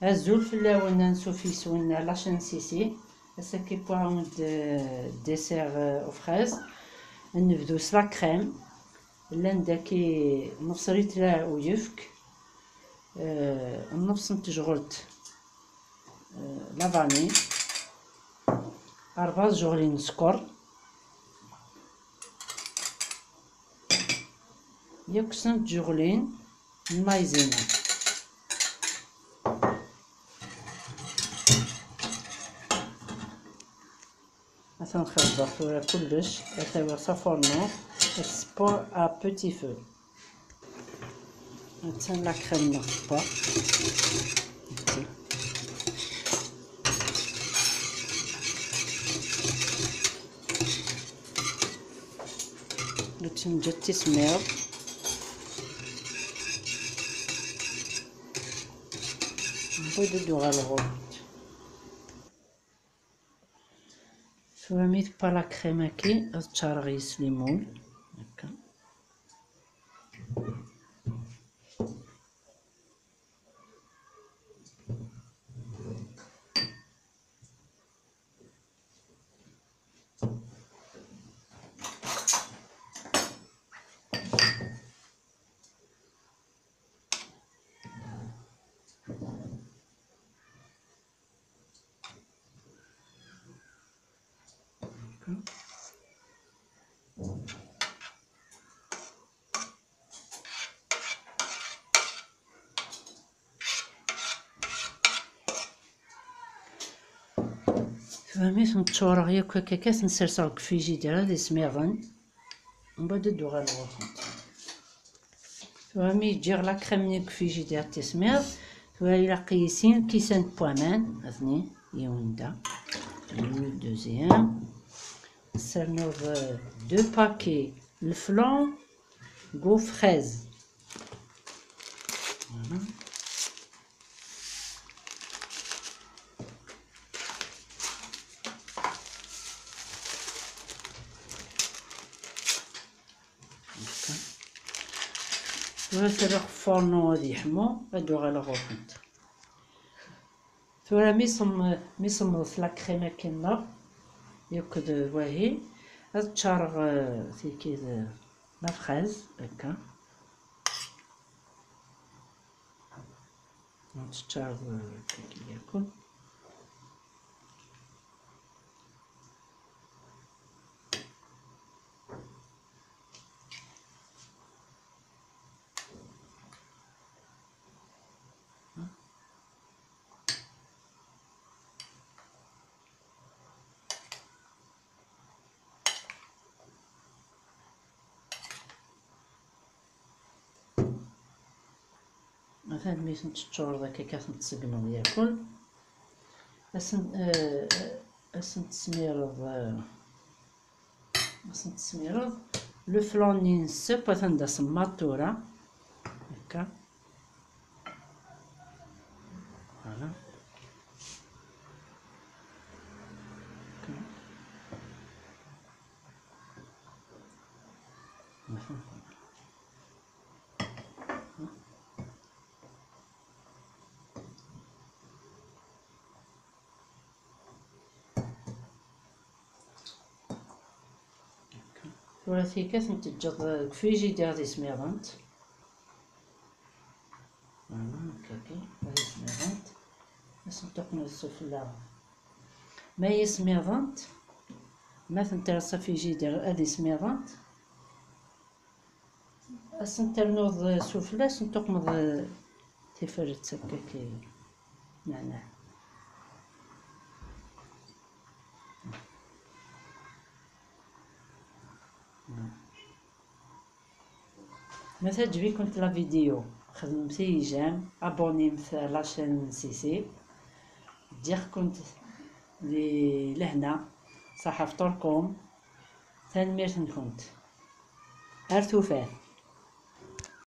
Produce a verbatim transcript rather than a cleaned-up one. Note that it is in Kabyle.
Azul fell-awen, ansuf yes-wen la chaîne Sisi. Ass-agi wwiɣ-awen-d, euh, dessert, euh, aux fraises. Ad nebdu s la crème. Llan daki nefs litr n uyefki, euh, nefs n tejɣelt, euh, la vanille, rebɛa tjeɣlin n sskeṛ, yakk snat tjeɣlin n maïzena. Atan xezzbeɣ tura kullec, ad t-awiɣ s afurnu, ad t-sewweɣ à petit feu. Attan la crème-nneɣ tewwa. Ad tt-neǧǧ ad tismiḍ. Mbeɛd ad d-uɣaleɣ ɣur-went. Tura mi tewwa la crème-agi, ad ččareɣ yes-s les moules. Akka. Tura mi ten-ččureɣ yakk akka, ad ten-serseɣ deg frijider ad ismiḍen. Mbeɛd ad d-uɣaleɣ ɣur-kent. Tura mi ǧǧiɣ la crème-nni deg frijider ad tismiḍ, tura ilaq-iyi sin lkisan n waman, atni, yiwen da, le deuxième. Sernuɣ, euh, deux paquets le flan goût fraise. Voilà. Tura ad t-rreɣ ɣef furnu ad yeḥmu, ad d-uɣaleɣ ɣur-kent. Tura mi semmḍet la crème-agi-nneɣ, akked wahi, ad ččareɣ, euh, tigi d la fraise, akka. Ad ččareɣ, euh, tigi yakk. Atan mi tent-teččureḍ akka, ad tent-tṣeggmeḍ yakk. Asen, eh, asen-tesmireḍ, eh, asen-tesmireḍ le flan-nni n ssep, atan d asemmaḍ tura. Akka. Voilà. Akka. Tura tika ad tent-teǧǧeḍ deg frijider ad ismiḍent. Voilà, akka, akka, ad ismiḍent. Ad sent-tuqmeḍ sufella. Ma yismiḍent, ma tent-terreḍ s frijider ad ismiḍent. Ad sen-ternuḍ sufella, ad sen-tuqmeḍ tiferet akka ki, meɛna. Ma teɛǧeb-ikent la vidéo, xedmemt-iyi j'aime, abonnemt à la chaîne Sisi. Ǧǧiɣ-kent di lehna, ṣaḥa fṭurkum, tanemmirt-nkent. Ar tufat.